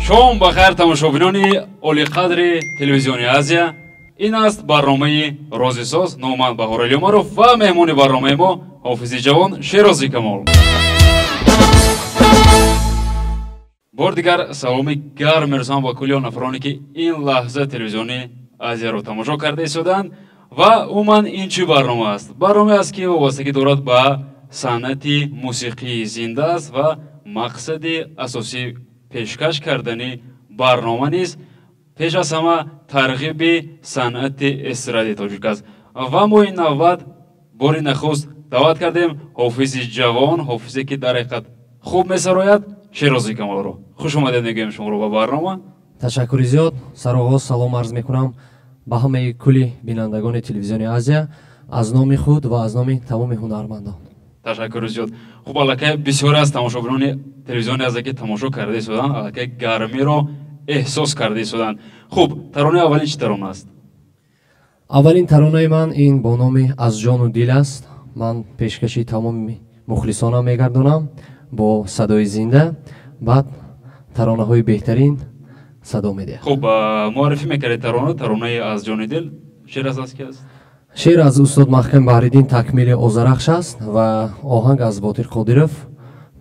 Шом ба хайр, тамошобинони олиқадри телевизиони Азия. Ин аст барномаи Розисоз. Номан Баҳорали Умаров ва меҳмони барномаи мо ҳофизи ҷавон Шерози Камол. Бор дигар саломи гарм мерасонам ба кулли он нафароне, ки ин лаҳза телевизиони Азияро тамошо карда истоданд. Ва умуман ин чӣ барнома аст? Барнома аст, ки вобастагӣ дорад ба санъати мусиқии зинда аст ва мақсади асосӣ пешкаш кардани барнома низ пеш аз ҳама тарғиби санъати эстрадии тоҷик аст. Ва мо ин навбат бори нахуст даъват кардем ҳофизи ҷавон, ҳофизе, ки дар ҳақиқат хуб месарояд, Шерози Камолро. Хуш омадед мегӯем шуморо ба барнома. Ташаккури зиёд. Сароғоз салом арз мекунам ба ҳамаи кулли бинандагони телевизиони Азия аз номи худ ва аз номи тамоми ҳунармандон. Ташаккури зиёд. Хуб, аллакай бисёре аз тамошобинони телевизиони Азия, ки тамошо карда истоданд, аллакай гармиро эҳсос карда истоданд. Хуб, таронаи аввалин чӣ тарона аст? Аввалин таронаи ман ин бо номи «Аз ҷону дил» аст. Ман пешкаши тамоми мухлисонам мегардонам бо садои зинда, баъд таронаҳои беҳтарин садо медиҳад. Хуб, муаррифӣ мекардед тарона, таронаи «Аз ҷони дил». Шеър аз ки аст? Шеър аз устод Маҳкам Баҳриддин Такмили Озарахш аст ва оҳанг аз Ботир Қодиров.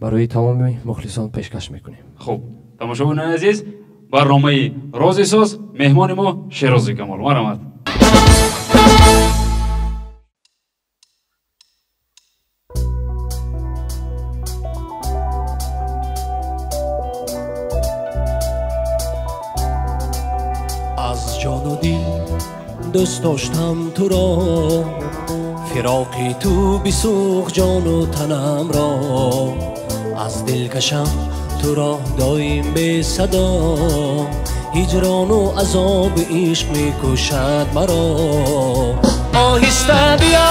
Барои тамоми мухлисон пешкаш мекунем. Хуб, тамошобинони азиз, барномаи Розисоз, меҳмони мо Шерози Камол. Марҳамат. Аз ҷону дил дӯст доштам туро, фироқи ту бисӯхт ҷону танамро. Аз дил кашам туро доим бесадо, ҳиҷрону азоби ишқ мекушад маро. Оҳиста биё,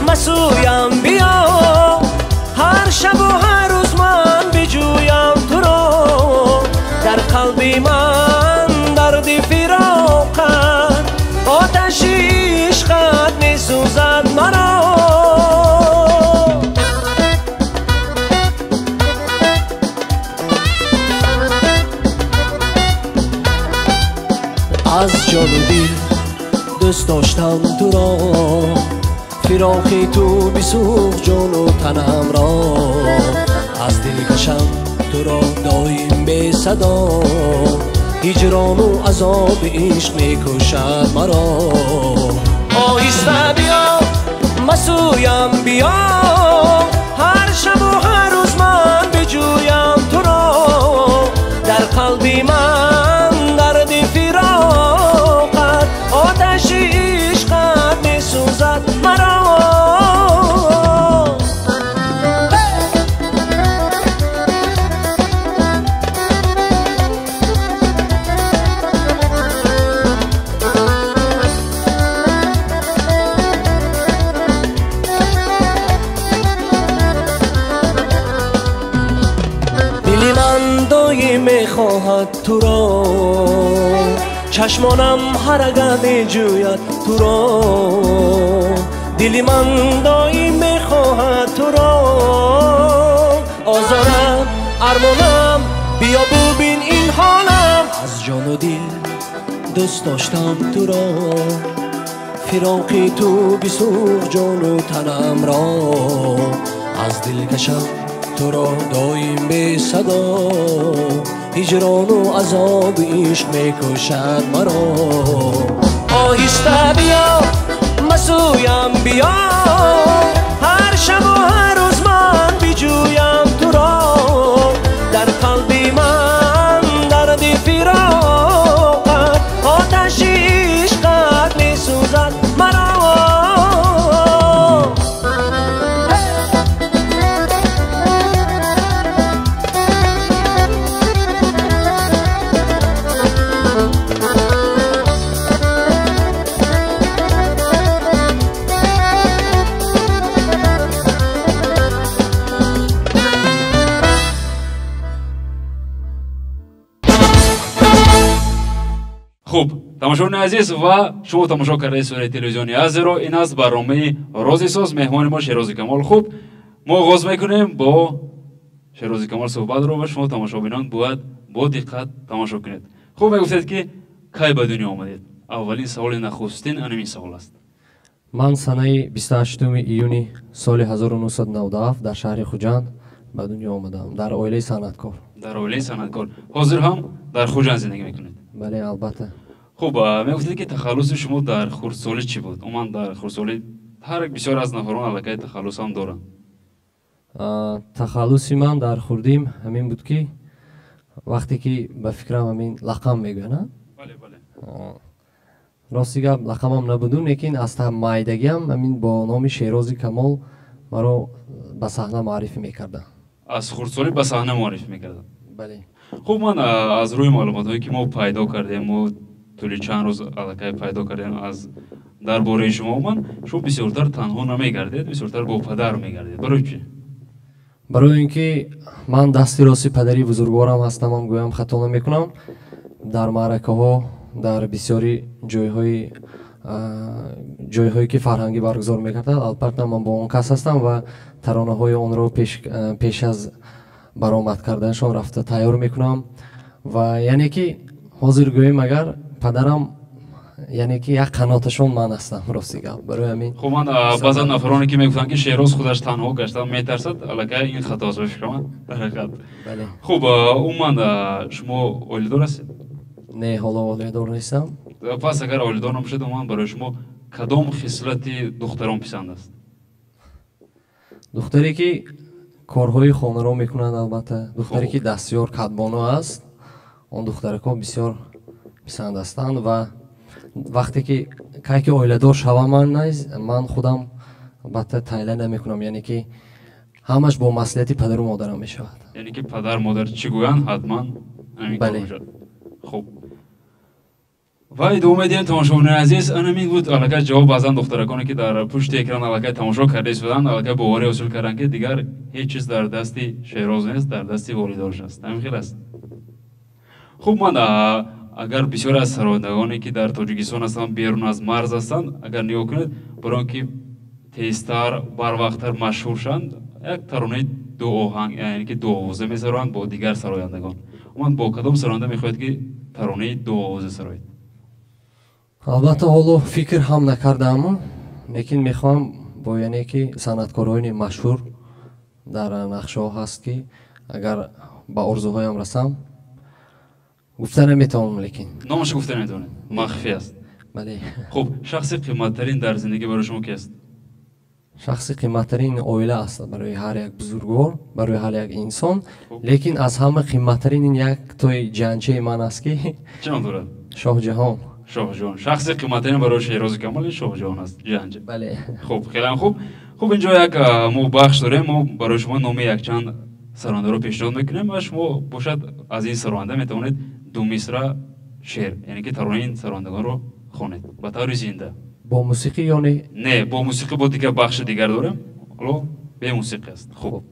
масӯям биё, ҳар шабу ҳар рӯз ман биҷӯям туро. Дар қалби ман дарди фироқат, оташи ишқат месӯзад маро. Аз ҷону дил дӯст доштам туро, фироқи ту бисӯхт ҷону танамро. Аз дил кашам туро доим бесадо, ҳиҷрону азоби ишқ мекушад маро. Оҳиста биё, масӯям биё, ҳар шабу ҳар рӯз ман биҷӯям туро. Дар қалби ман дарди фироқат, оташи ишқат месӯзад маро. Дили ман доим мехоҳад туро, чашмонам ҳарага меҷӯяд туро. Дили ман доим мехоҳад туро. Озорам, армонам, биё бубин ин ҳолам. Аз ҷону дил дӯст доштам туро, фироқи ту бисӯхт ҷону танамро. Аз дил кашам туро доим бесадо, ҳиҷрону азоби ишқ мекушад маро. Оҳиста биё, масӯям биё, ҳар шабу ҳар рӯз ман биҷӯям туро. Дар қалби ман дарди фироқат, оташи ишқат месӯзад маро. Хуб, тамошобинони азиз, ва шумо тамошо кардаи сураи телевизиони Азиро. Ин аст барномаи Розисоз, меҳмони мо Шерози Камол. Хуб, мо оғоз мекунем бо Шерози Камол суҳбатро ва шумо тамошобинон бояд Бо диққат тамошо кунед. Хуб, мегуфтед, ки кай ба дунё омадед? Аввалин саволи нахустин анамин савол аст. Ман санаи 28 июни соли 1997 дар шаҳри Хуҷанд ба дунё омадам, дар оилаи санъаткор. Дар оилаи санъаткор. Ҳозир ҳам дар Хуҷанд зиндагӣ мекунед? Бале, албатта. Хуб, мегуфтед, ки тахаллуси шумо дар хурдсолӣ чӣ буд? Умуман, дар хурдсолӣ ҳар бисёр аз нафарон аллакай тахаллус ҳам доранд. Тахаллуси ман дар хурдим ҳамин буд, ки вақте ки, ба фикрам, ҳамин лақам мегӯянд. Бале, бале. Рости гап, лақамам набуду, лекин аз майдагиам ҳамин бо номи Шерози Камол маро ба саҳна муаррифӣ мекарданд. Аз хурдсолӣ ба саҳна муаррифӣ мекарданд? Бале. Хуб, ман аз рӯи маълумотҳое, ки мо пайдо кардем, мо тӯли чанд рӯз аллакай пайдо кардем аз дар бораи шумо, ман шумо бисёртар танҳо намегардед, бисёртар бо падар мегардед. Барои чӣ? Барои ин ки ман дасти рости падари бузургворам ҳастам, гӯям, хато намекунам. Дар маъракаҳо, дар бисёри ҷойҳое, ки фарҳангӣ баргузор мекардад, албатта, ман бо он кас ҳастам ва таронаҳои онро пеш аз баромад карданашон рафта тайёр мекунам. Ва яъне ки ҳозир гӯем агар, падарам, яъне ки як қаноташон ман ҳастам, рости гап, барои ҳамин. Хуб, ман баъзан нафароне, ки мегуфтанд, ки Шероз худаш танҳо гаштан метарсад, аллакай ин хатост, ба фикр ман, дар ҳақиқат. Бале. Хуб, умуман, шумо оиладор ҳастед? Не, ҳоло оиладор нестам. Пас агар оиладор набошед, умуман, барои шумо кадом хислати духтарон писанд аст? Духтаре, ки корҳои хонаро мекунад, албатта, духтаре, ки дастёр, кадбону аст, он духтаракҳо бисёр писанд ҳастанд. Ва вақте ки кай ки оиладор шавам, ман худам албатта тайла намекунам, яъне ки ҳамаш бо маслиҳати падару модарам мешавад. Яъне ки падар модар чӣ гӯянд, ҳатман ҳамин кор мешавад. Хуб, ва идома медиҳем, тамошобинони азиз. Анамин буд аллакай ҷавоб. Баъзан духтараконе, ки дар пушти экран аллакай тамошо карда истоданд, аллакай боварӣ ҳосил карданд, ки дигар ҳеҷ чиз дар дасти Шероз нест, дар дасти волидонаш аст. Ҳамин хел аст. Хуб, ман агар бисёре аз сарояндагоне, ки дар Тоҷикистон ҳастанд, берун аз марз ҳастанд, агар нигоҳ кунед, барои он ки тезтар, барвақттар машҳур шаванд, як таронаи дуоҳанг, яъне ки дуовоза месароянд бо дигар сарояндагон. Умуман, бо кадом сароянда мехоҳед, ки таронаи дуовоза сароед? Албатта, ҳоло фикр ҳам накардааму, лекин мехоҳам бо, яъне ки, санъаткорони машҳур дар нақшаҳо ҳаст, ки агар ба орзуҳоям расам, гуфта наметавонам, лекин. Номашо гуфта наметавонед, махфӣ аст? Бале. Хуб, шахси қиматтарин дар зиндагӣ барои шумо ки аст? Шахси қиматтарин оила аст барои ҳар як бузургвор, барои ҳар як инсон, лекин аз ҳама қиматтарин ин як тои ҷанчаи ман аст, ки Чӣ ном дорад? Шоҳҷаҳон. Шоҳҷаҳон. Шахси қиматтарин барои Шерози Камоли Шоҳҷаҳон аст, ҷанҷа? Бале. Хуб, хеле хуб. Хуб, инҷо як мо бахш дорем. Мо барои шумо номи якчанд сарояндаро пешниҳод мекунем ва шумо бошад, аз ин сароянда метавонед ду мисра шеър, яъне ки таронаи ин сарояндагонро хонед ба таври зинда. Бо мусиқӣ ё не? Не, бо мусиқӣ бо дигар бахши дигар дорем, ҳоло бемусиқӣ аст. Хуб,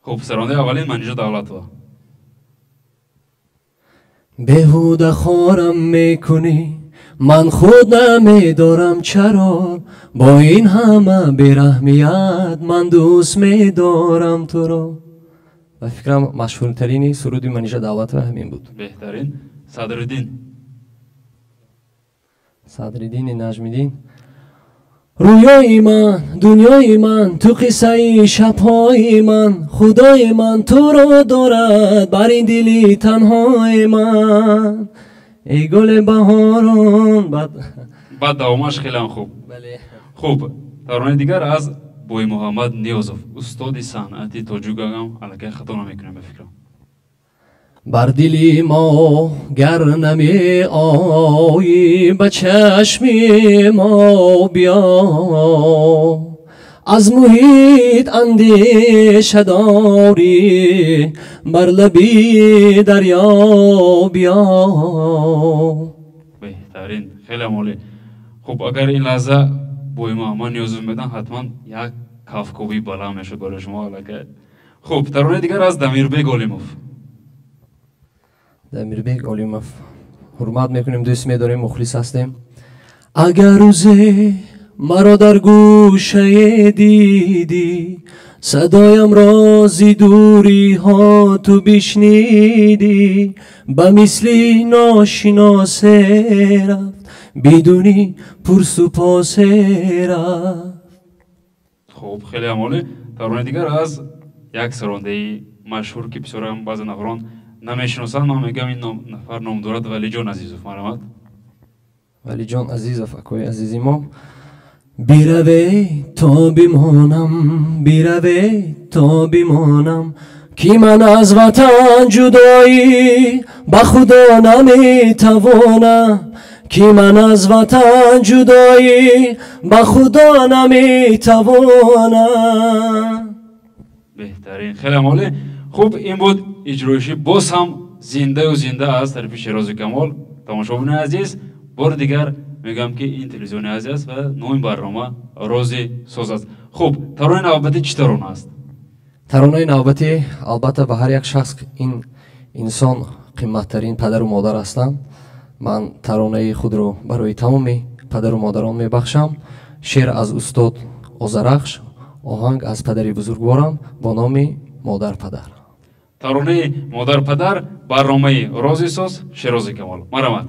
хуб, сарояндаи аввалин Манижа Давлатова. Беҳуда хорам мекунӣ, ман худ намедорам чаро, бо ин ҳама бераҳмият ман дӯст медорам туро. Ба фикрам, машҳуртарини суруди Манижа Давлатова ҳамин буд. Беҳтарин. Садриддин. Садриддини Наҷмиддин. Рӯёи ман, дунёи ман, ту қиссаи шабҳои ман, худои ман туро дорад бар ин дили танҳои ман, эй гули баҳорон. Баъд давомаш хелеам хуб. Бале. Хуб, таронаи дигар аз Боймуҳаммад Ниёзов, устоди санъати тоҷикам, аллакай хато намекунам, ба фикрам. Бар дили мо гар намеоӣ, ба чашми мо биё, аз муҳит андеша дорӣ, бар лаби дарё биё. Беҳтарин, хеле олӣ. Хуб, агар ин лаҳза Боймуҳаммад Ниёзов медан, ҳатман як кафкӯбӣ баланд мешуд барои шумо аллакай. Хуб, таронаи дигар аз Дамирбек Олимов. Дамирбек Олимов, ҳурмат мекунем, дӯст медорем, мухлис ҳастем. Агар рӯзе маро дар гӯшае дидӣ, садоям рози дуриҳо ту бишнидӣ, ба мисли ношиносе рафт, бидуни пурсу посе рафт. Хуб, хеле амолӣ. Таронаи дигар аз як сарондаи машҳур, ки бисёрам баъзе нафарон намешиносанд, ман мегӯям ин нафар ном дорад Валиҷон Азизов. Марҳамат. Валиҷон Азизов, акои азизи мо. Бираве то бимонам, бираве то бимонам, ки ман аз ватан ҷудоӣ ба худо наметавонам, ки ман аз ватан ҷудоӣ ба худо наметавонам. Беҳтарин, хеле олӣ. Хуб, ин буд иҷроиши боз ҳам зиндаю зинда аз тарафи Шерози Камол. Тамошобинони азиз, бори дигар мегӯям, ки ин телевизиони Азия аст ва номи барнома Рози соз аст. Хуб, таронаи навбатӣ чӣ тарона аст? Таронаи навбатӣ албатта ба ҳар як шахс ин инсон қиматтарин падару модар ҳастанд. Ман таронаи худро барои тамоми падару модарон мебахшам. Шеър аз устод Озарахш, оҳанг аз падари бузургворам бо номи Модар падар. Таронаи Модар падар, барномаи Рози соз, Шерози Камол. Марҳамат.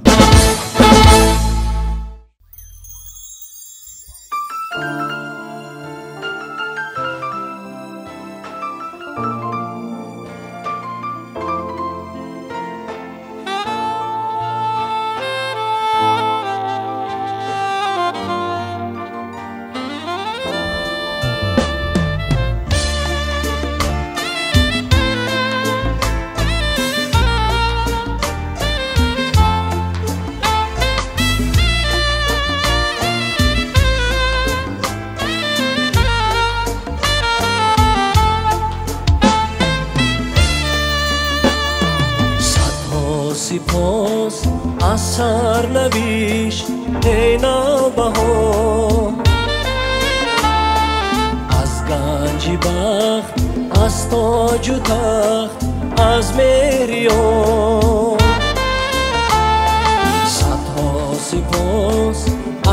سپاس از سرنوشت ای نوبهار، از گنج بخت، از تاج و تخت، از مهریان. صدها سپاس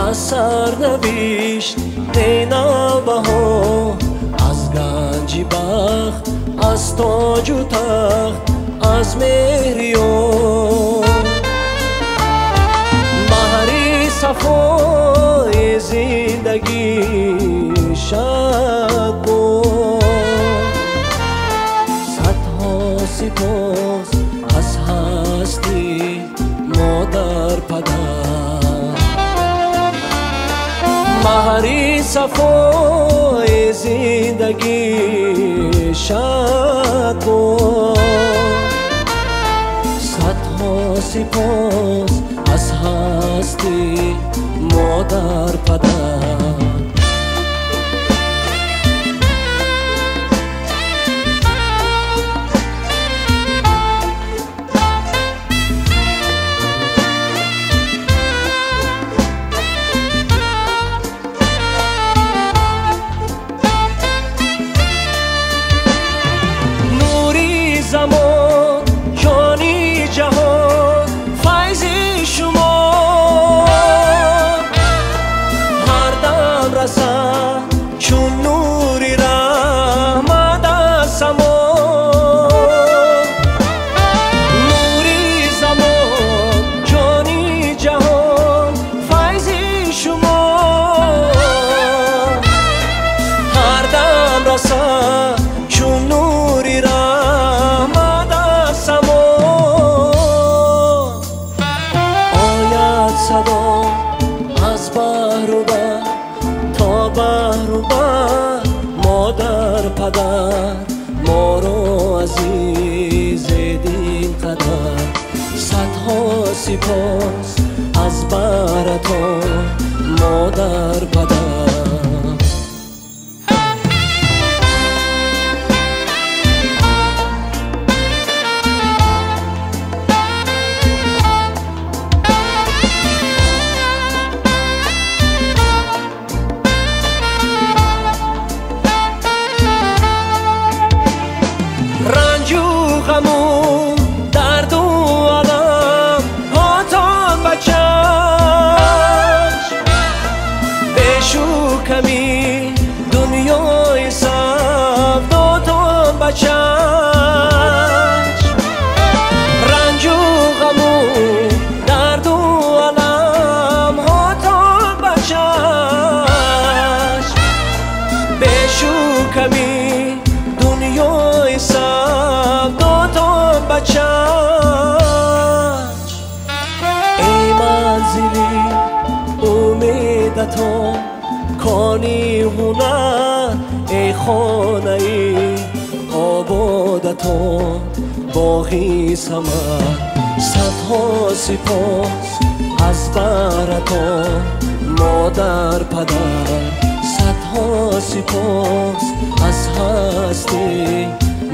از سرنوشت ای نوبهار، از گنج بخت، از تاج و تخت، از مهریان. بهری صفای زندگی شاد بود، صدها سپاس از هستی مادر پدر. بهری صفای زندگی شاد بود، صدها سپاس از هستی مادر پدر. نوری زمان، جانی جهان، فیض شما هر دم رسد چون نوری رحمت از سما. نوری زمان، جانی جهان، فیض شما هر دم رسد چون نوری رحمت از سما. آید صدا از بحر و بر تا بحر و بر، مادر پدر ما را عزیز دین قدر. صدها سپاس از برتان مادر پدر. غمو درد و علم هاتان بچش، به ободатон кони ҳунар, эй хонаи ободатон боғи самар. Садҳо сипос аз баҳратон модар падар, садҳо сипос аз ҳастӣ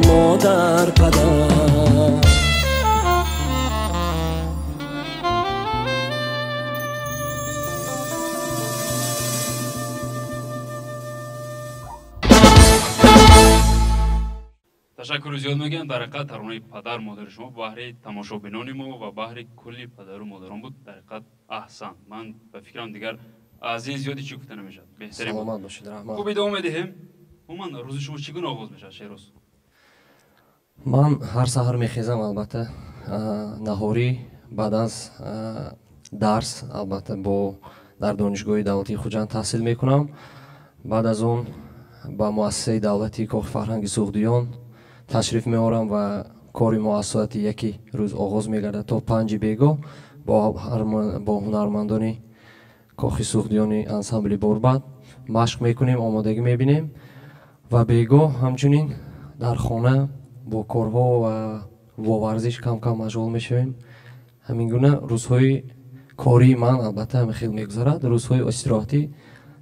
модар падар. Ташаккури зиёд мегӯям. Дар ҳақиқат таронаи падар модари шумо баҳри тамошобинони мо ва баҳри кулли падару модарон буд. Дар ҳақиқат аҳсан. Ман ба фикрам дигар аз ин зиёди чӣ гуфта намешавад. Беҳтарин. Саломат бошед, раҳмат. Хуб, идома медиҳем. Умуман рӯзи шумо чӣ гуна оғоз мешавад, Шеҳрӯз? Ман ҳар саҳар мехезам, албатта, наҳорӣ баъд аз дарс, албатта, бо дар донишгоҳи давлатии Хуҷанд таҳсил мекунам. Баъд аз он ба муассисаи давлатии Кохи фарҳанги Суғдиён ташриф меорам ва кори мо аз соати 1 рӯз оғоз мегардад то 5 бегоҳ бо ҳунармандони Кохи Суғдиёни ансамбли Борбад машқ мекунем, омодагӣ мебинем ва бегоҳ ҳамчунин дар хона бо корҳо ва бо варзиш кам-кам машғул мешавем. Ҳамин гуна рӯзҳои кории ман албатта ҳамин хел мегузарад. Рӯзҳои истироҳатӣ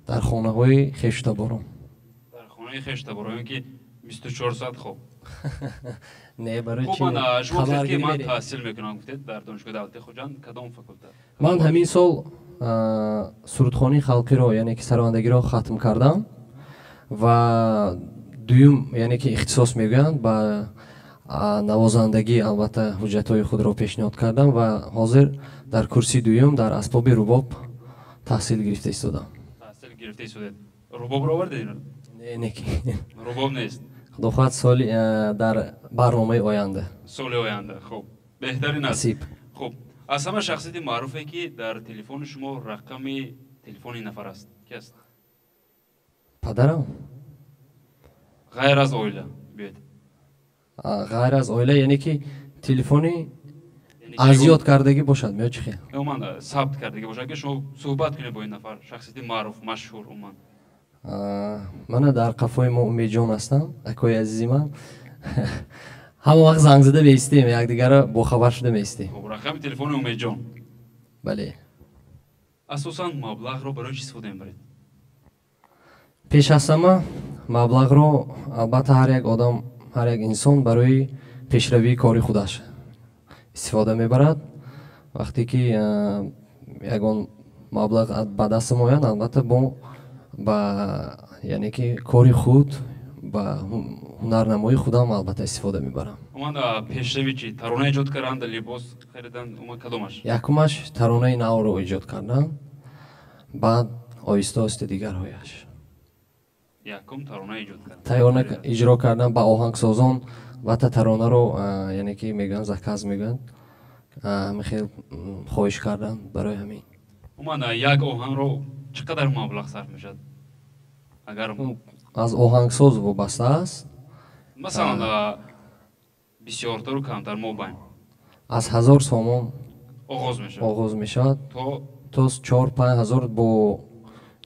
дар хонаҳои хештаборон. Дар хонаи хештаборон ки 24 соат хоб. Не, барои хуб, чи? Шумо гуфтед ки Хабаргирӣ ман мерем. таҳсил мекунам, гуфтед дар донишгоҳи давлатии Хуҷанд, кадом факултет? Ман ҳамин сол сурудхонии халқиро, яъне ки саровандагиро хатм кардам ва дуюм, яъне ки ихтисос мегӯянд, ба навозандагӣ албатта ҳуҷҷатҳои худро пешниҳод кардам ва ҳозир дар курси дуюм дар асбоби рубоб таҳсил гирифта истодам. Таҳсил гирифта истодед. Рубобро овардед? Не, не ки. Рубоб нест. Худо хоҳад соли дар барномаи оянда. Соли оянда. Хуб, беҳтарин аст. Насиб. Хуб, аз ҳама шахсияти маъруфе ки дар телефони шумо рақами телефони нафар аст, ки аст? Падарам. Ғайр аз оила, биёед. Ғайр аз оила, яъне ки телефони Яъне аз ки ёд кардагӣ бошад, меё чӣ хел? Умуман, сабт кардагӣ бошад, ки шумо суҳбат кунед бо ин нафар, шахсияти маъруф, машҳур умуман. Мана дар қафои мо Умедҷон ҳастам, акои азизи ман. Ҳама вақт занг зада меистем, якдигарро бохабар шуда меистем. Хуб, рақами телефони Умедҷон. Бале. Асосан маблағро барои чӣ истифода мебаред? Пеш аз ҳама маблағро албатта ҳар як одам, ҳар як инсон барои пешравии кори худаш истифода мебарад. Вақте ки ягон маблағ ба даст ояд, албатта ба яъне ки кори худ, ба ҳунарнамоии худам албатта истифода мебарам. Умуман, пешравӣ чӣ? Тарона эҷод кардан, либос харидан, умуман кадомаш? Якумаш таронаи навро эҷод кардан, баъд оҳиста оҳиста дигарҳояш. Якум тарона эҷод кардан. Тайёр иҷро кардан ба оҳангсозон, албатта таронаро, яъне ки мегӯянд, заказ мегӯянд, ҳамин хел, хоҳиш кардан барои ҳамин. Умуман, як оҳангро чӣ қадар маблағ сарф мешавад? Агар аз оҳангсоз вобаста аст. Масалан, бисёртару камтар мобайн. Аз 1000 сомон оғоз мешавад. Оғоз мешавад. То то 4-5 ҳазор бо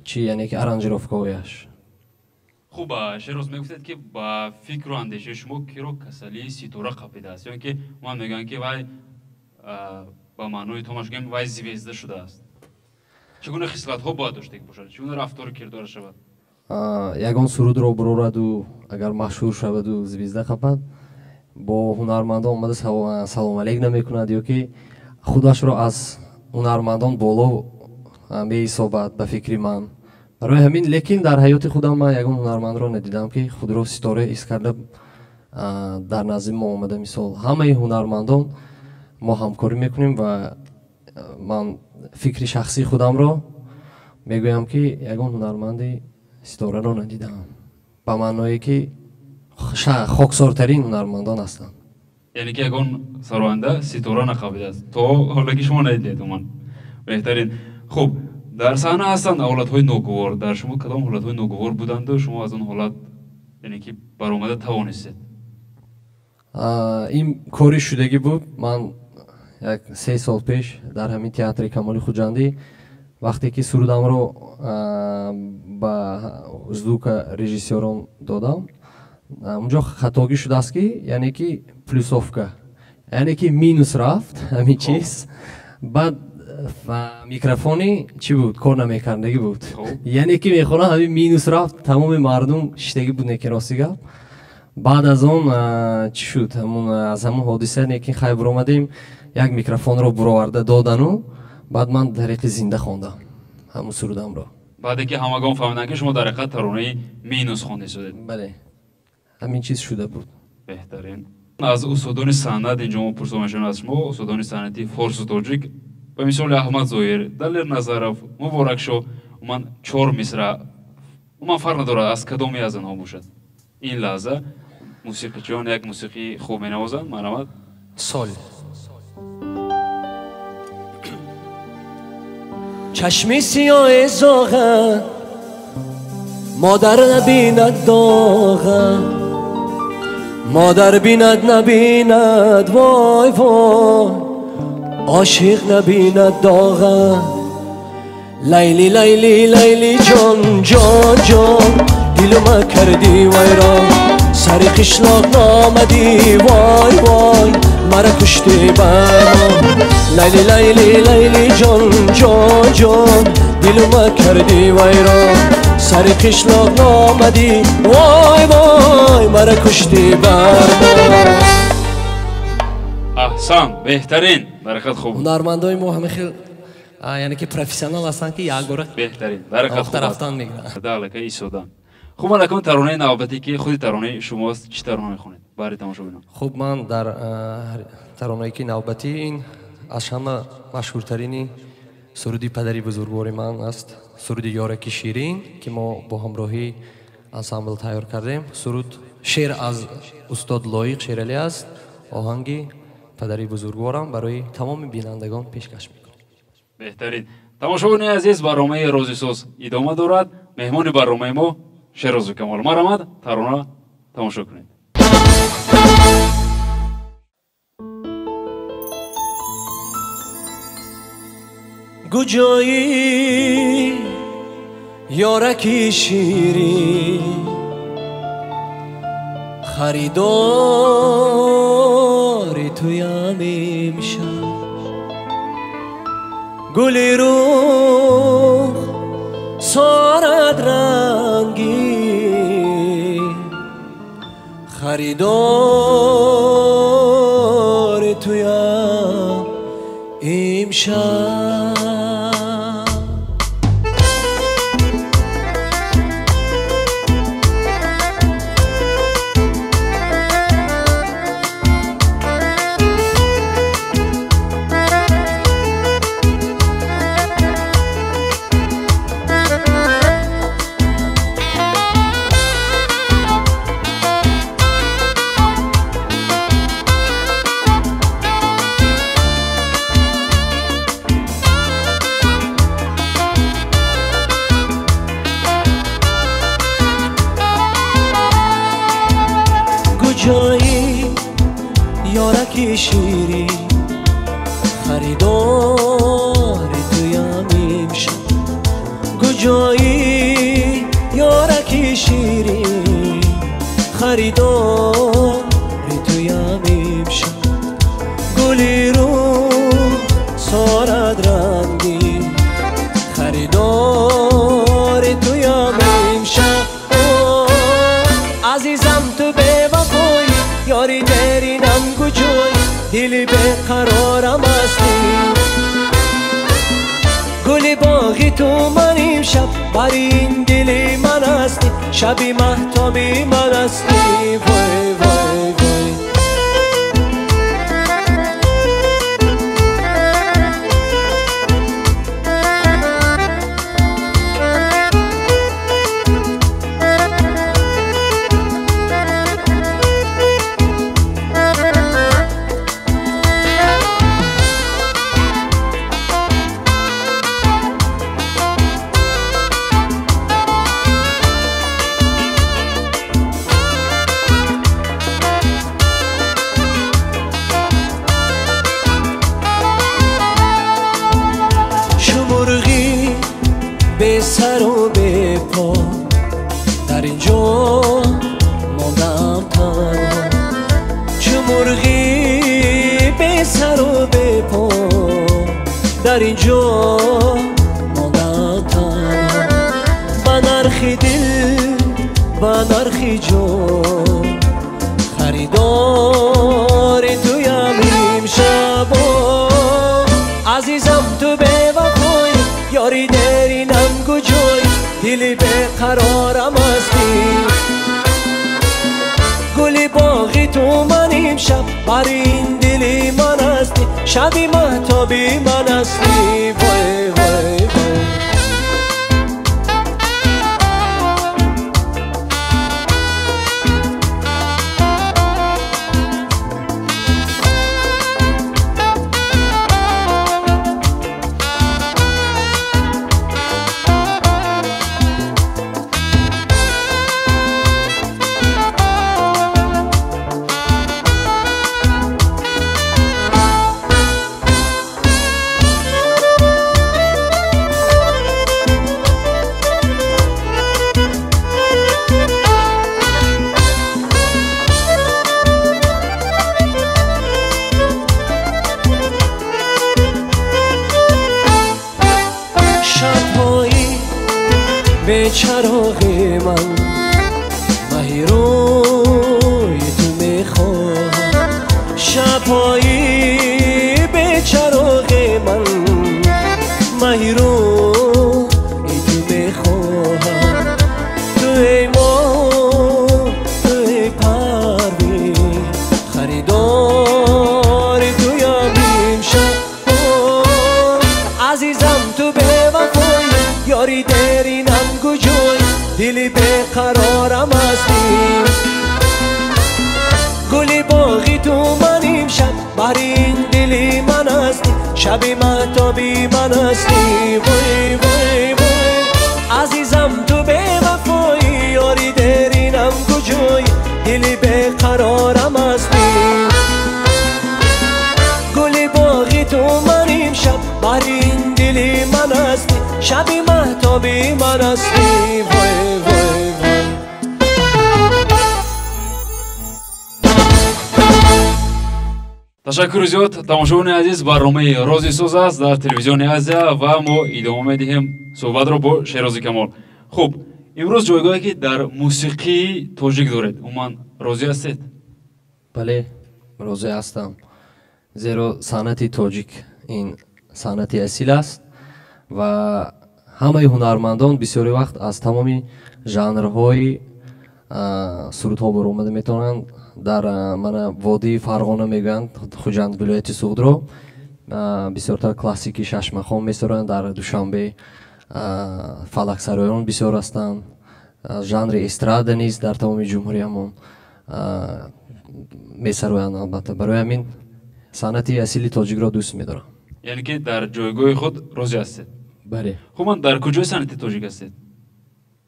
чи, яъне ки аранжировкаҳояш. Хуб, Шеҳрӯз, мегуфтед ки ба фикру андешаи шумо киро касалии ситора қапидааст, ё ин ки ман мегӯям ки вай, ба маънои томаш гӯем, вай звезда шудааст. Чӣ гуна хислатҳо бояд доштагӣ бошад? Чӣ гуна рафтору кирдора шавад? Ягон сурудро буроraду агар машҳур шаваду звезда қапад, бо ҳунармандон омада салом алейк намекунад ё ки худашро аз ҳунармандон боло меҳисобад, ба фикри ман. Барои ҳамин, лекин дар ҳаёти худам ман ягон ҳунармандро надидам, ки худро ситора ҳис карда, дар назди мо омада. Мисол, ҳамаи ҳунармандон мо ҳамкорӣ мекунем ва ман фикри шахсии худамро мегӯям, ки ягон ҳунарманди ситораро надидам, ба маъное ки хоксортарин ҳунармандон ҳастанд. Яъне ки ягон сароянда ситора нақабидааст то ҳоле ки шумо надидед умуман. Беҳтарин. Хуб, дар саҳна ҳастанд ҳолатҳои ногувор. Дар шумо кадом ҳолатҳои ногувор буданду шумо аз он ҳолат, яъне ки баромада тавонистед? Ин кори шудагӣ буд. Ман як 3 сол пеш дар ҳамин театри Камоли Хуҷандӣ Вақте ки сурудамро ба звукорежиссёрон додам, унҷо хатогӣ шудааст, ки яъне ки плюсовка, яъне ки минус рафт ҳамин чиз. Баъд микрофони чӣ буд, кор намекардагӣ буд, яъне ки мехонам, ҳамин минус рафт, тамоми мардум шиштагӣ буд, неки рости гап. Баъд аз он чӣ шуд, аз ҳамон ҳодиса неки хай буромадем, як микрофонро буроварда додану баъд ман тариқи зинда хондам ҳамун сурудамро. Баъде ки ҳамагон фаҳмиданд, ки шумо дар ҳақиқат таронаи минус хонда истодед. Бале, ҳамин чиз шуда буд. Беҳтарин. Аз устодони санъат инҷо мо пурсо мешавем аз шумо, устодони санъати форсу тоҷик, ба мисоли Аҳмад Зоҳир, Далер Назаров, Муборакшо, умуман чор мисра, умуман фарқ надорад аз кадоме аз онҳо бошад. Ин лаҳза мусиқичиён як мусиқии хуб менавозанд, марҳамат. Сол. Чашми сиёҳи зоға модар набинад доға, модар бинад набинад, вой вой, ошиқ набинад доға. Лайли лайли лайли ҷон ҷон ҷон, дилума кардӣ вайрон, сари қишлоқ номадӣ, вой вой, мара кушти бармон. Лайли лайли лайли ҷон ҷон ҷон, дилума кардӣ вайрон, сари қишлоқ номадӣ, вой вой, мара кушти бармон. Аҳсан, беҳтарин, баракат хуб. Ҳунармандои мо ҳама хел, яъне ки профессионал ҳастанд, ки якбора беҳтарин, баракат хуб рафтан мегиранд. Далака истодан. Хуб, ман акнун таронаи навбатӣ, ки худи таронаи шумост, чӣ тарона мехонед баҳри тамошобинон? Хуб, ман дар таронае ки навбатӣ, ин аз ҳама машҳуртарини суруди падари бузургвори ман аст, суруди Ёраки ширин, ки мо бо ҳамроҳии ансамбл тайёр кардем. Суруд шеър аз устод Лоиқ Шералӣ аст, оҳанги падари бузургворам барои тамоми бинандагон пешкаш мекунам. Беҳтарин. Тамошобинони азиз, барномаи Розисоз идома дорад. Меҳмони барномаи мо Шерозу Камол. Марҳамат, тарона тамошо кунед. Куҷоӣ ёраки ширин, харидори туям имшаб, гули рух сорад рангин, харидори туям имшаб. Куҷоӣ ёраки ширин, харидори туям имшаб. Куҷоӣ ёраки ширин, харидори туям имшаб, гули рух сорад рангин, харидори туям имшаб. Азизам, ту бевафоӣ, ёри деринам куҷоӣ, дили беқарорам ҳастӣ. Гули боғи ту ман имшаб, бар ин дили ман ҳастӣ, шаби маҳтоби ман ҳастӣ. Вой вой вой. бесару бепо дар инҷо мондам танҳо, чу мурғи бесару бепо дар инҷо мондам танҳо. Ба нархи дил, ба нархи ҷон харидори туям имшаб. Азизам ту бевафой, ёри деринам куҷой, дили беқарорам ҳастӣ. Гули боғи ту ман имшаб, бар ин дили ман ҳастӣ, шаби маҳтоби ман ҳастӣ. Вой вой вой. Чароғи ман маҳи рӯи ту мехоҳам, шабҳои бечароғи ман маҳи рӯи ту мехоҳам. Ту эй моҳ, ту эй парвин, харидори туям имшаб. Азизам ту бевафой, ёри деринам куҷой, дили беқарорам ҳастӣ. Гули боғи ту ман имшаб, бар ин дили ман ҳастӣ, шаби маҳтоби ман ҳастӣ. Вой вой вой. Азизам ту бевафой, ёри деринам куҷой, дили беқарорам ҳастӣ. Гули боғи ту ман имшаб, бар ин дили ман ҳастӣ, шаби маҳтоби ман ҳастӣ. Вой вой вой. Ташаккури зиёд, тамошобинони азиз, барномаи Рози Соз аст дар телевизиони Азия ва мо идома медиҳем суҳбатро бо Шерози Камол. Хуб, имрӯз ҷойгоҳе ки дар мусиқии тоҷик доред, умуман розӣ ҳастед? Бале, розӣ ҳастам, зеро санъати тоҷик ин санъати асил аст ва ҳамаи ҳунармандон бисёри вақт аз тамоми жанрҳои сурудҳо баромада метавонанд. Дар мана водии Фарғона мегӯянд, Хуҷанд вилояти Суғдро бисёртар классики шашмақом месароянд, дар Душанбе фалаксароён бисёр ҳастанд, жанри эстрада низ дар тамоми ҷумҳуриямон месароянд. Албатта, барои ҳамин санъати асили тоҷикро дӯст медорам. Яъне ки дар ҷойгоҳи худ розӣ ҳастед? Бале. Хуб, ман дар куҷои санъати тоҷик ҳастед?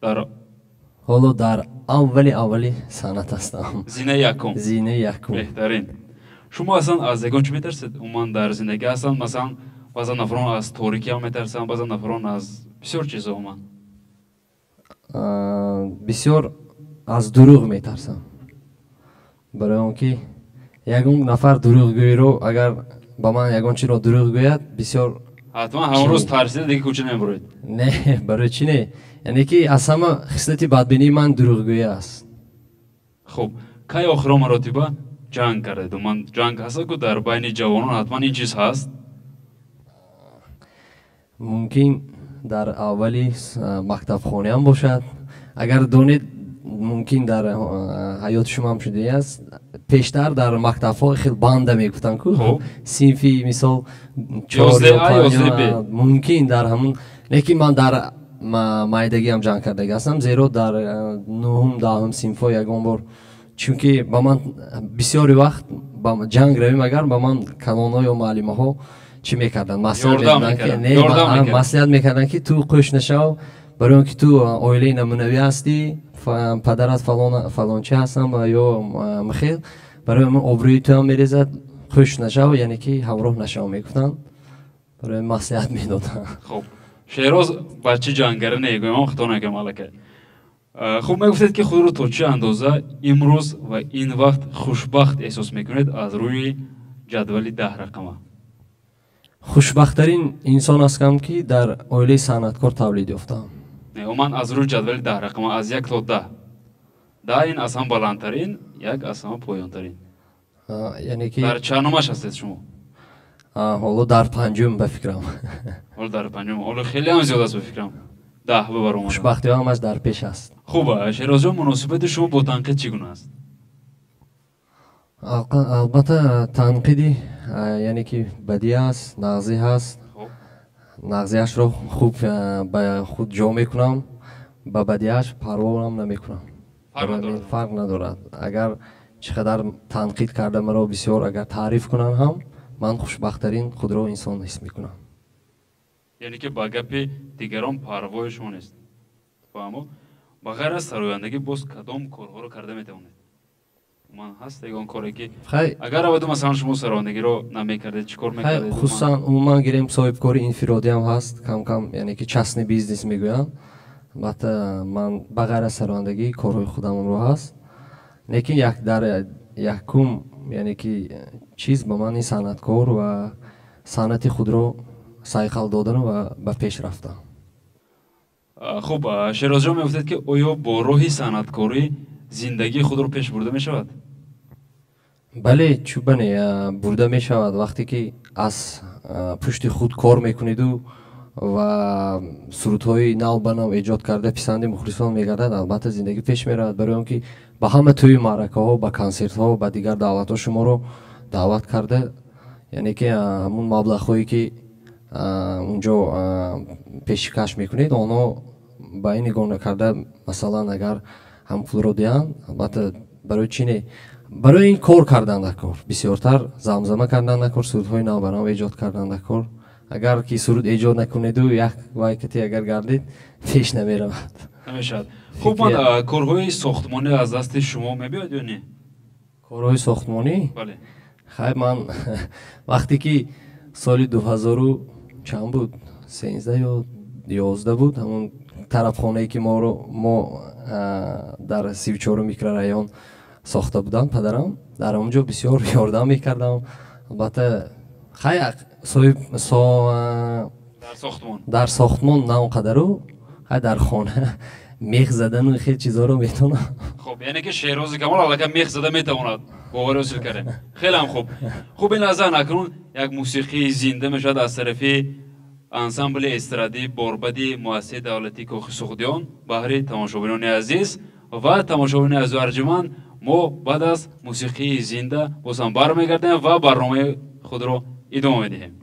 Дар ҳоло дар аввали санъат ҳастам. Зинаи якум. Зинаи якум. Беҳтарин. Шумо аслан аз ягон чӣ метарсед? Умуман дар зиндагӣ ҳастанд, масалан, баъзан нафарон аз торикӣ ҳам метарсанд, баъзан нафарон аз бисёр чизҳо умуман. Бисёр аз дурӯғ метарсам. Барои он ки ягон нафар дурӯғгӯйро агар ба ман ягон чиро дурӯғ гӯяд, бисёр ҳатман ҳамон рӯз тарсида дига кӯча намебароед. Не, барои чӣ не? Яъне ки аз ҳама хислати бадбинии ман дурӯғгӯӣ аст. Хуб, кай охиро маротиба ҷанг кардед? Умуман ҷанг ҳаст ку дар байни ҷавонон ҳатман ин чиз ҳаст? Мумкин дар аввали мактабхонаам бошад. Агар донед, мумкин дар ҳаёти шумо ҳам шудааст. Пештар дар мактабҳо хел банда мегуфтанд ку, синфи мисол чор ё панҷ, мумкин дар ҳамун, лекин ман дар майдагиам ҷанг кардаги ҳастам, зеро дар нуҳум даҳум синфҳо ягон бор, чунки ба ман бисёри вақт ба ҷанг равем агар ба ман калонҳо ё муаллимаҳо чӣ мекарданд? Маслиҳат мекарданд ки ту қӯш нашав, барои он ки ту оилаи намунавӣ ҳастӣ, падарат фалончи ҳастам ё михел, барои ман обрӯи туам мерезад, қӯш нашав, яъне ки ҳамроҳ нашав мегуфтанд, барои маслиҳат медоданд. Хуб, Шероз бачи ҷангаре негӯям, хато накунам аллакай. Хуб, мегуфтед, ки худро то чӣ андоза имрӯз ва ин вақт хушбахт эҳсос мекунед аз рӯи ҷадвали 10 рақама? Хушбахттарин инсон ҳастам, ки дар оилаи санъаткор тавлид ёфтам. Ман аз рӯи ҷадвали 10 рақама, аз 1 то 10. 10 ин аз ҳама баландтарин, 1 аз ҳама поёнтарин. Яъне ки дар чанд номаш ҳастед шумо? Ҳоло дар панҷум, ба фикрам. Ҳоло дар панҷум. Ҳоло хеле ҳам зиёд аст, ба фикрам. 10 бибар омада. Хушбахтиҳо ҳамаш дар пеш аст. Хуб, Шерозҷон, муносибати шумо бо танқид чӣ гуна аст? Албатта, танқиди, яъне ки бадӣ аст, нағзӣ ҳаст. Нағзиашро хуб ба худ ҷо мекунам, ба бадиаш парворам намекунам. Фарқ надорад. Агар чӣ қадар танқид карда маро бисёр, агар таъриф кунанд ҳам, ман хушбахттарин худро инсон ҳис мекунам. Яъне ки ба гапи дигарон парвои шумо нест. Фаҳмо. Ба ғайр аз сарояндагӣ боз кадом корҳоро карда метавонед? Ман ҳаст ягон коре, ки агар аваду, масалан, шумо сарояндагиро намекардед, чӣ кор мекардед? Хусусан, умуман гирем, соҳибкори инфиродиам ҳаст кам-кам, яъне ки частный бизнес мегӯянд. Албатта, ман ба ғайр аз сарояндагӣ корҳои худамро ҳаст, лекин як дар якум, яъне ки чиз ба ман ин санъаткор ва санъати худро сайқал додану ва ба пеш рафтан. Хуб, Шерозҷон, мегуфтед, ки оё бо роҳи санъаткорӣ зиндагии худро пеш бурда мешавад? Бале, чӯбане, бурда мешавад. Вақте ки аз пушти худ кор мекунеду ва сурудҳои нав ба нав эҷод карда писанди мухлисон мегардад, албатта, зиндагӣ пеш меравад, барои он ки ба ҳама тӯи маъракаҳо, ба консертҳо, ба дигар даъватҳо шуморо даъват карда, яъне ки ҳамун маблағҳое, ки унҷо пешкаш мекунед, онҳо ба ин нигоҳ накарда, масалан, агар ҳам пулро диҳанд, албатта, барои чӣ не? Барои ин кор кардан дар кор, бисёртар замзама кардан дар кор, сурудҳои навбанав эҷод кардан дар кор. Агар ки суруд эҷод накунеду як вайкати агар гардид, пеш намеравад. Намешавад. Хуб, ман корҳои сохтмонӣ аз дасти шумо мебиёд ё не? Корҳои сохтмонӣ? Бале. Хай, ман вақте ки соли дуҳазору чанд буд, 13 ё 11 буд, ҳамон тарафхонае, ки моро мо дар 34-у микрорайон сохта будам, падарам дар он ҷо бисёр ёрдам мекардам. Албатта, хай, соҳиб дар сохтмон на он қадару, хай, дар хона мех задану хел чизоро метавонам. Хуб, яъне ки Шеҳрози Камол аллакай мех зада метавонад, боварӣ ҳосил кардем. Хеле ҳам хуб. Хуб, ин лаҳза акнун як мусиқии зинда мешавад аз тарафи ансамбли эстрадии Борбади муассисаи давлатии Кохи Суғдиён баҳри тамошобинони азиз. Ва тамошобинони азизу арҷуманд, мо баъд аз мусиқии зинда боз ҳам бармегардем ва барномаи худро идома медиҳем.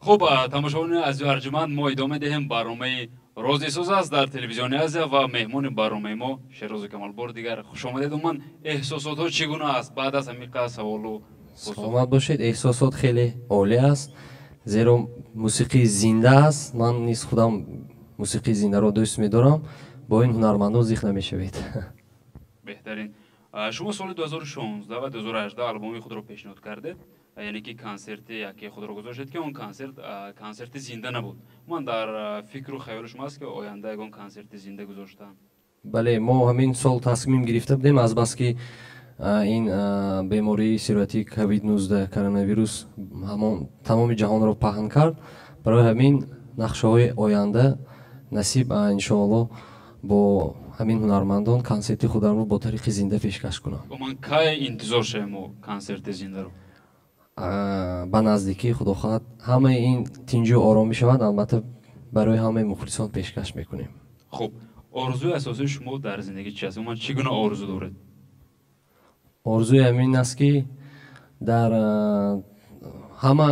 Хуб, тамошобинони азизу арҷуманд, мо идома медиҳем барномаи Рози Соз аст дар телевизиони Азия ва меҳмони барномаи мо Шерози Камол. Бори дигар хуш омадед. Умуман эҳсосотҳо чӣ гуна аст баъд аз ҳамин қадр саволу? Саломат бошед. Эҳсосот хеле олӣ аст, зеро мусиқии зинда аст. Ман низ худам мусиқии зиндаро дӯст медорам. Бо ин ҳунармандон зиқ намешавед. Беҳтарин. Шумо соли 2016 ва 2018 албоми худро пешниҳод кардед, яъне ки консерти яке худро гузоштед, ки он консерт консерти зинда набуд. Ман дар фикру хаёли шумо аст, ки оянда ягон консерти зинда гузоштан? Бале, мо ҳамин сол тасмим гирифта будем, азбаски ин бемории сироятии ковид-19 коронавирус ҳамон тамоми ҷаҳонро паҳн кард. Барои ҳамин нақшаҳои оянда насиб, иншоалло, бо ҳамин ҳунармандон консерти худамро бо тариқи зинда пешкаш кунам. Ман кай интизор шавем мо консерти зиндаро? Ба наздикӣ, худо хоҳад, ҳамаи ин тинҷу ором мешавад, албатта барои ҳамаи мухлисон пешкаш мекунем. Хуб, орзуи асосии шумо дар зиндагӣ чи аст? Умуман чӣ гуна орзу доред? Орзуи ҳамин аст, ки дар ҳама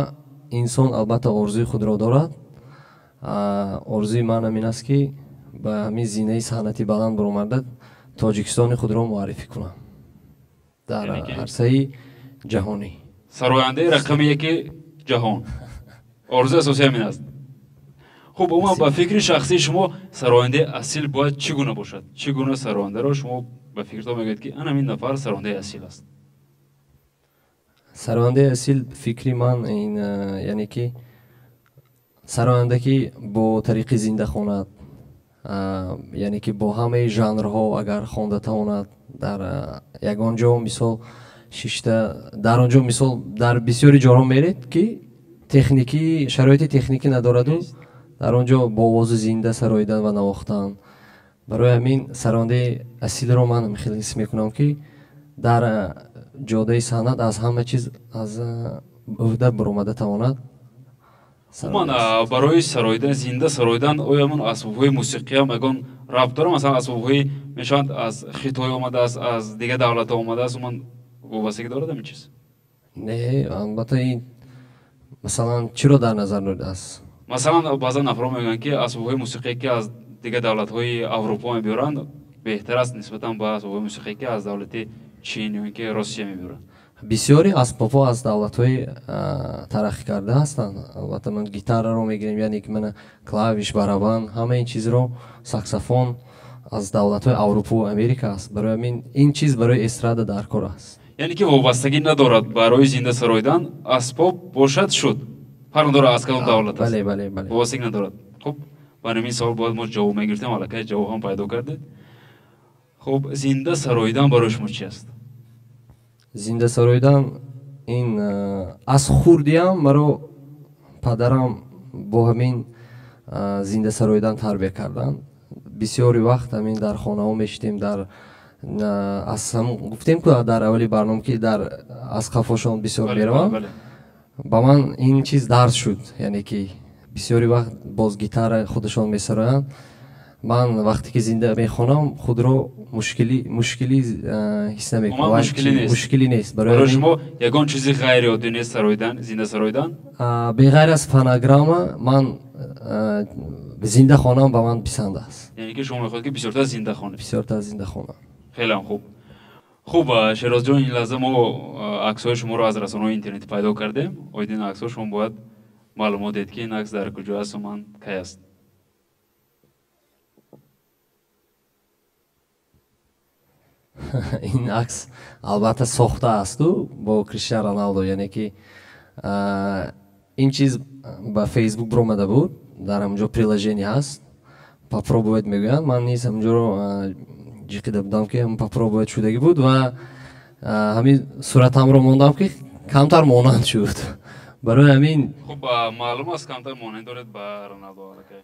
инсон албатта орзуи худро дорад. Орзуи ман ҳамин аст, ки ба ҳамин зинаи санъати баланд баромада Тоҷикистони худро муаррифӣ кунам дар арсаи ҷаҳонӣ. Сарояндаи рақами яки ҷаҳон. Орзуи асосӣ ҳамин аст. Хуб, умуман ба фикри шахсии шумо сарояндаи асил бояд чӣ гуна бошад? Чӣ гуна сарояндаро шумо ба фикртон мегӯед, ки ана ҳамин нафар сарояндаи асил аст? Сарояндаи асил фикри ман ин, яъне ки сароянда, ки бо тариқи зинда хонад, яъне ки бо ҳамаи жанрҳо агар хонда тавонад, дар ягон ҷо мисол шишта, дар он ҷо мисол дар бисёри ҷоҳо меред, ки техникӣ шароити техникӣ надораду дар он ҷо бо овози зинда сароидан ва навохтан. Барои ҳамин сарояндаи асилро ман хеле ҳис мекунам, ки дар ҷодаи санъат аз ҳама чиз аз ӯҳда баромада тавонад. Умуман барои сароидан, зинда сароидан, оё ҳамон асбобҳои мусиқиам ягон рабт дорад? Масалан, асбобҳои мешаванд аз Хитой омадааст, аз дигар давлатҳо омадааст, умуман вобастагӣ дорад ҳамин чиз? Не, албатта ин масалан чиро дар назар доред аст? Масалан, баъзан нафарҳо мегӯянд, ки асбобҳои мусиқие, ки аз дигар давлатҳои Аврупо мебиёранд, беҳтар аст нисбатан ба асбобҳои мусиқие, ки аз давлати Чин ё ин ки Россия мебиёранд. Бисёри асбобҳо аз давлатҳои тараққӣ карда ҳастанд. Албатта ман гитараро мегирем, яъне ки мана клавиш, барабан, ҳама ин чизро, саксофон аз давлатҳои Аврупо ва Америка аст. Барои ҳамин ин чиз барои эстрада дар кор аст. Яъне ки вобастагӣ надорад барои зинда сароидан, асбоб бошад шуд, фарқ надорад аз кадом давлат аст. Бале, бале, бале. Вобастагӣ надорад. Хуб, ба ҳамин савол бояд мо ҷавоб мегирифтем, аллакай ҷавоб ҳам пайдо кардед. Хуб, зинда сароидан барои шумо чи аст? Зинда сароидан ин аз хурдиам маро падарам бо ҳамин зинда сароидан тарбия карданд. Бисёри вақт ҳамин дар хонаҳо мешидем, дар аз гуфтем ку дар аввали барнома, ки дар аз қафошон бисёр меравам. Ба ман ин чиз дарс шуд, яъне ки бисёри вақт боз гитара худашон месароянд. Ман вақте ки зинда мехонам, худро мушкилӣ ҳис намекунам. Мушкилӣ нест. Барои шумо ягон чизи ғайриоддӣ нест сароидан, зинда сароидан? Беғайр аз фонограмма ман зинда хонам ба ман писанд аст. Яъне ки шумо мехоҳед, ки бисёртар зинда хонед? Бисёртар зинда хонам. Хеле хуб. Хуб, Шерозҷон, ин лаҳза мо аксҳои шуморо аз расонаҳои интернетӣ пайдо кардем. Оид ин аксҳо шумо бояд маълумот диҳед, ки ин акс дар куҷо аст, умуман кай аст? Ин акс албатта сохта асту бо Криштиан Роналдо, яъне ки ин чиз ба Фейсбук биромада буд, дар ҳамонҷо приложение ҳаст, попробовать мегӯянд. Ман низ ҳамонҷоро ҷиқида будам, ки попробовать шудагӣ буд ва ҳамин суратамро мондам, ки камтар монанд шуд. Барои ҳамин хуб, маълум аст, камтар монанд доред ба Роналдо аллакай.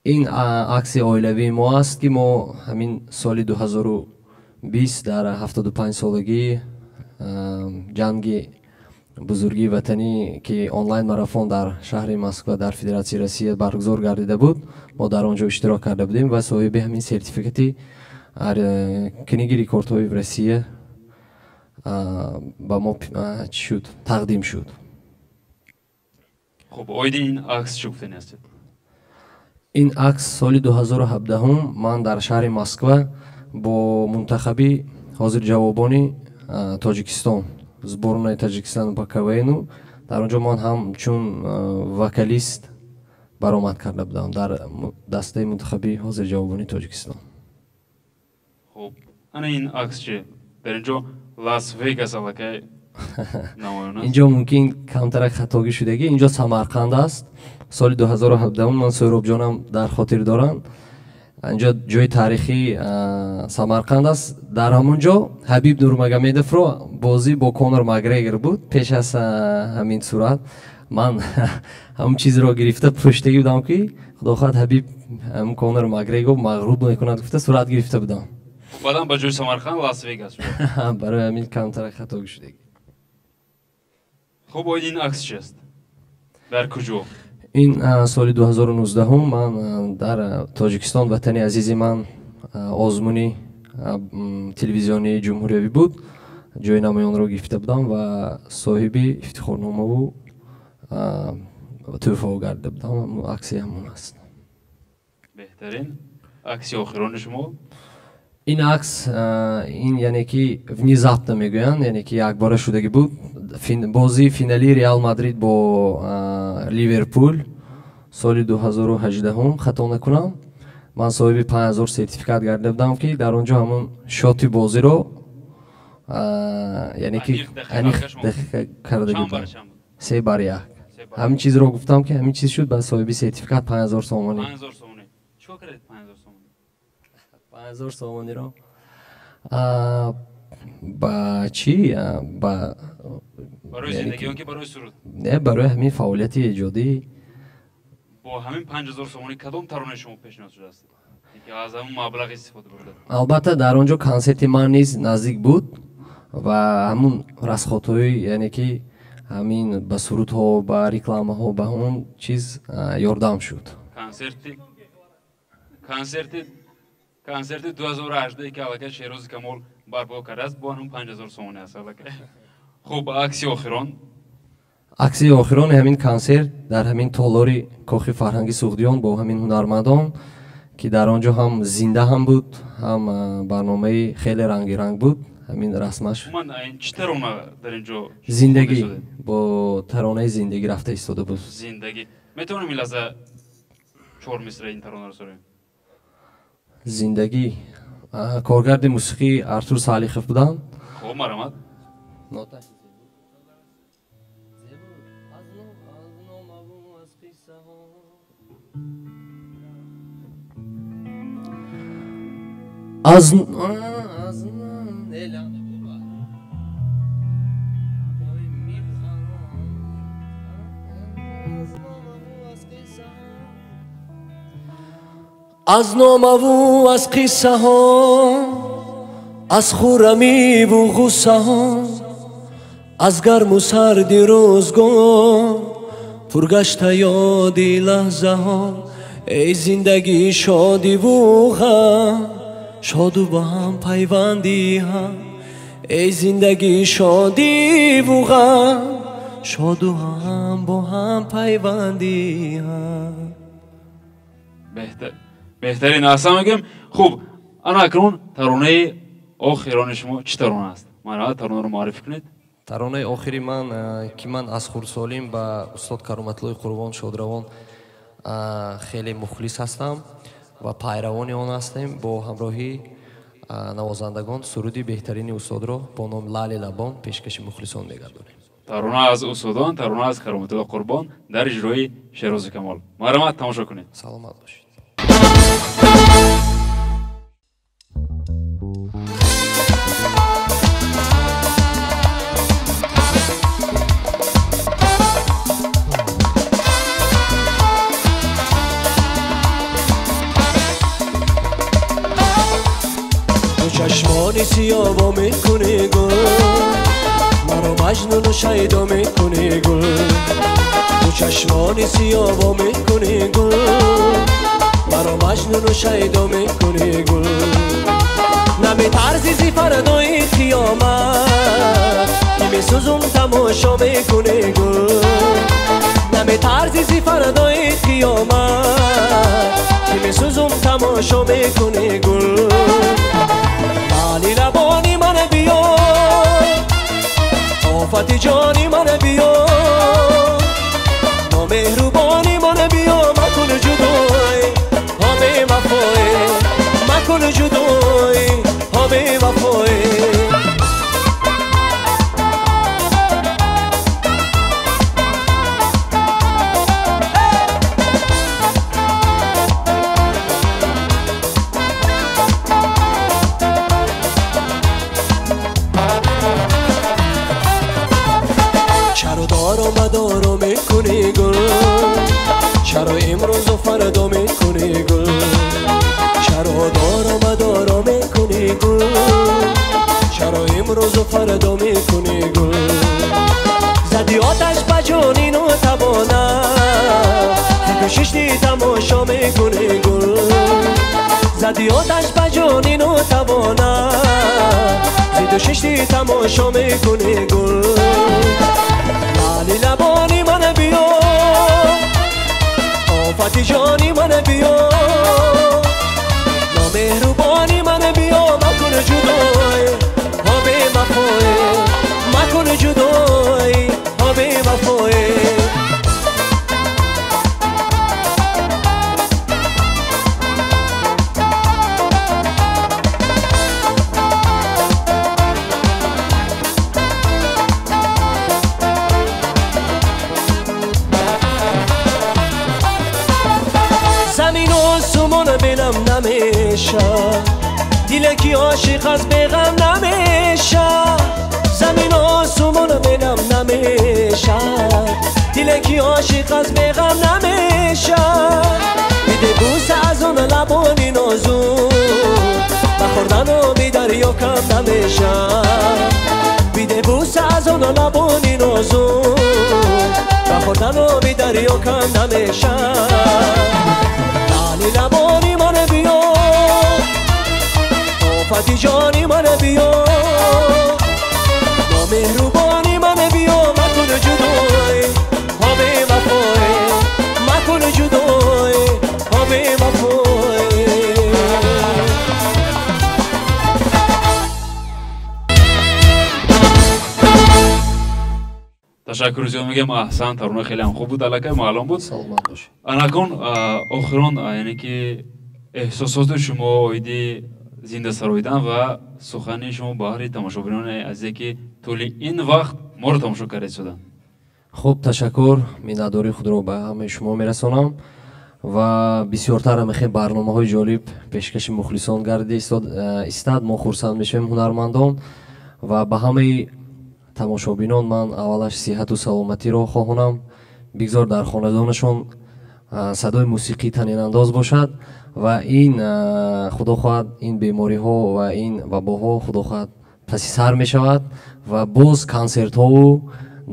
Ин акси оилавии мо аст, ки мо ҳамин соли 2020 дар 75 солагии ҷанги бузургии ватанӣ, ки онлайн марафон дар шаҳри Москва дар Федератсияи Россия баргузор гардида буд, мо дар он ҷо иштирок карда будем ва соҳиби ҳамин сертификати книги рекордҳои Россия Ба мо чӣ шуд, тақдим шуд. Хуб, оиди ин акс чӣ гуфтани ҳастед? Ин акс соли 2017 ман дар шаҳри Москва бо мунтахаби ҳозирҷавобони Тоҷикистон, сборная Таджикистана по КВНу, дар он ҷо ман ҳам чун вокалист баромад карда будам дар дастаи мунтахаби ҳозирҷавобони Тоҷикистон. Хуб, ана ин акс чи? Дар ин ҷо Лас Вегас аллакай намоён аст. Инҷо мумкин камтарак хатогӣ шудагӣ. Инҷо Самарқанд аст. Соли 2017 ман Суҳробҷонам дар хотир дорам. Инҷо ҷои таърихӣ Самарқанд аст. Дар ҳамон ҷо Ҳабиб Нурмагомедовро бозӣ бо Конор Макгрегор буд. Пеш аз ҳамин сурат ман ҳамон чизро гирифта пӯштагӣ будам, ки худо хоҳад Ҳабиб ҳамн Конор Макгрегор мағлуб мекунад гуфта сурат гирифта будам. Баъдан ба ҷои Самарқанд Лас Вегас шуд. Барои ҳамин камтарак хатогӣ шудагӣ. Хуб, оид ин акс чи аст? Дар куҷо? Ин соли 2019 ман дар Тоҷикистон, ватани азизи ман, озмуни телевизионии ҷумҳуриявӣ буд. Ҷои намоёнро гирифта будам ва соҳиби ифтихорномаву тӯҳфаҳо гардида будам. Акси ҳамон аст. Беҳтарин. Акси охирони шумо? Ин акс, ин яъне ки внезапно мегӯянд, яъне ки якбора шудагӣ буд. Бозии финалии Реал Мадрид бо Ливерпул соли 2018, хато накунам, ман соҳиби 5000 сертификат гардида будам, ки дар он ҷо ҳамон шоти бозиро, яъне ки аниқ дақиқа кардагӣ будам. 3-1. Ҳамин чизро гуфтам, ки ҳамин чиз шуд, ба соҳиби сертификат 5000 сомонӣ. 5000 сомониро ба чӣ? Ба барои зиндагӣ ё ки барои суруд? Не, барои ҳамин фаъолияти эҷодӣ. Бо ҳамин 5000 сомонӣ кадом таронаи шумо пешниҳод шудааст, ки аз ҳамон маблағ истифода бурда? Албатта, дар он ҷо консерти ман низ наздик буд ва ҳамун расходҳои, яъне ки ҳамин ба сурудҳо, ба рекламаҳо, ба ҳамон чиз ёрдам шуд. Консерти 2018, ки аллакай Шеҳрӯзи Камол барпо кардааст, бо ҳамун 5000 сомонӣ аст аллакай. Хуб, акси охирон? Акси охирони ҳамин консерт дар ҳамин толори Кохи фарҳанги Суғдиён бо ҳамин ҳунармандон, ки дар он ҷо ҳам зинда ҳам буд, ҳам барномаи хеле рангиранг буд. Ҳамин расмаш. Чӣ тарона дар ин ҷо? Зиндагӣ, бо таронаи Зиндагӣ рафта истода буд. Зиндагӣ. Метавонем ин лаҳза чор мисраи ин таронаро сароем? Зиндагӣ. Коргарди мусиқӣ Артур Салихов буданд. Хуб, марҳамат. Нота. Аз аз номаву аз қиссаҳо, аз хуррамиву ғуссаҳо, аз гарму сарди рӯзгор пургашта ёди лаҳзаҳо. Эй зиндагӣ, шодиву ғам шоду ба ҳам пайвандӣ ҳам. Эй зиндагӣ, шодиву ғам шоду ҳам бо ҳам пайвандӣ ҳам. Беҳтарин, аҳсан мегӯем. Хуб, ана акнун таронаи охирони шумо чӣ тарона аст? Марҳамат, таронаро муаррифӣ кунед. Таронаи охири ман, ки ман аз хурдсолим ба устод Кароматуллои Қурбон Шодравон хеле мухлис ҳастам ва пайравони он ҳастем, бо ҳамроҳии навозандагон суруди беҳтарини устодро бо номи Лаъли лабон пешкаши мухлисон мегардонем. Тарона аз устодон, тарона аз Кароматулло Қурбон дар иҷрои Шеҳрӯзи Камол. Марҳамат, тамошо кунед. Саломат бошед. Чашмони сиёбо мекунӣ гул, маро маҷнуну шайдо мекунӣ гул. Ту чашмони сиёбо мекунӣ гул, маро маҷнуну шайдо мекунӣ гул. Наметарзи зи фардои қиёмат ки месӯзум тамошо мекунӣ гул. Наметарзи зи фардои қиёмат ки месӯзум тамошо мекунӣ гул. Лали лабони ман биё, офати ҷони ман биё, номеҳрубони ман биё, макун ҷудой, ҳо бевафой, макун ҷудой, ҳо бевафой. Чаро дору мадору мекунӣ гул, чаро имрӯзу фардо мекунӣ гул, чаро дору мадору мекунӣ гул, чаро имрӯзу фардо мекунӣ гул. Зади оташ ба ҷони нотавона, зи ту шишти тамошо мекунӣ гул. Зади оташ ба ҷони нотавона, зи ту шишти тамошо мекунӣ гул. Лали лабони ман биё, офати ҷони ман биё, номеҳрубони ман биё, макун ҷудой, ҳо бевафой, макун ҷудой, ҳо бевафой. Намеша диле ки ошиқ аз беғам намеша, замин осумон бинам намеша, диле ки ошиқ аз беғам намеша. Биде бӯса аз он лабони нозук, ба хӯрдан оби дарё кам намеша. Биде бӯса аз он лабони нозук, ба хӯрдан оби дарё кам намеша. Лали лабони ман биё, офати ҷони ман биё, номеҳрубони ман биё, макун ҷудой, ҳо бевафой, макун ҷудой, ҳо бевафой. Ташаккур зиёд мегӯям, аҳсан, тарона хеле ҳам хуб буд, аллакай маълум буд. Саломат бошед. Анакун охирон, яъне ки эҳсосоти шумо оиди зинда сароидан ва сухани шумо баҳри тамошобинони азизе ки тӯли ин вақт моро тамошо карда истоданд. Хуб, ташаккур, миннатдории худро ба ҳамаи шумо мерасонам ва бисёртар ҳамахел барномаҳои ҷолиб пешкаши мухлисон гардида истад. Мо хурсанд мешавем ҳунармандон ва ба ҳамаи тамошобинон ман аввалаш сиҳату саломатиро хоҳонам. Бигзор дар хонадонашон садои мусиқӣ танинандоз бошад ва ин худо хоҳад ин бемориҳо ва ин вабоҳо худо хоҳад паси сар мешавад ва боз консертҳову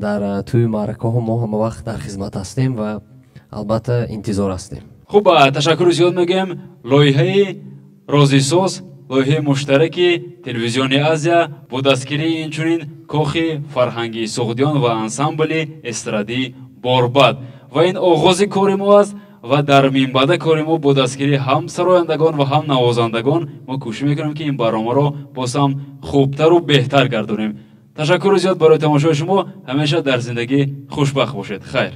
дар тӯи маъракаҳо мо ҳама вақт дар хизмат ҳастем ва албатта интизор ҳастем. Хуб, ташаккури зиёд мегӯем. Лоиҳаи розисоз, лоиҳаи муштараки телевизиони Азия бо дастгирии инчунин Кохи фарҳангии Суғдиён ва ансамбли эстрадии Борбад. Ва ин оғози кори мо аст ва дар минбаъда кори мо бо дастгирии ҳам сарояндагон ва ҳам навозандагон мо кӯшиш мекунем ки ин барномаро боз ҳам хубтару беҳтар гардонем. Ташаккури зиёд барои тамошои шумо. Ҳамеша дар зиндагӣ хушбахт бошед. Хайр.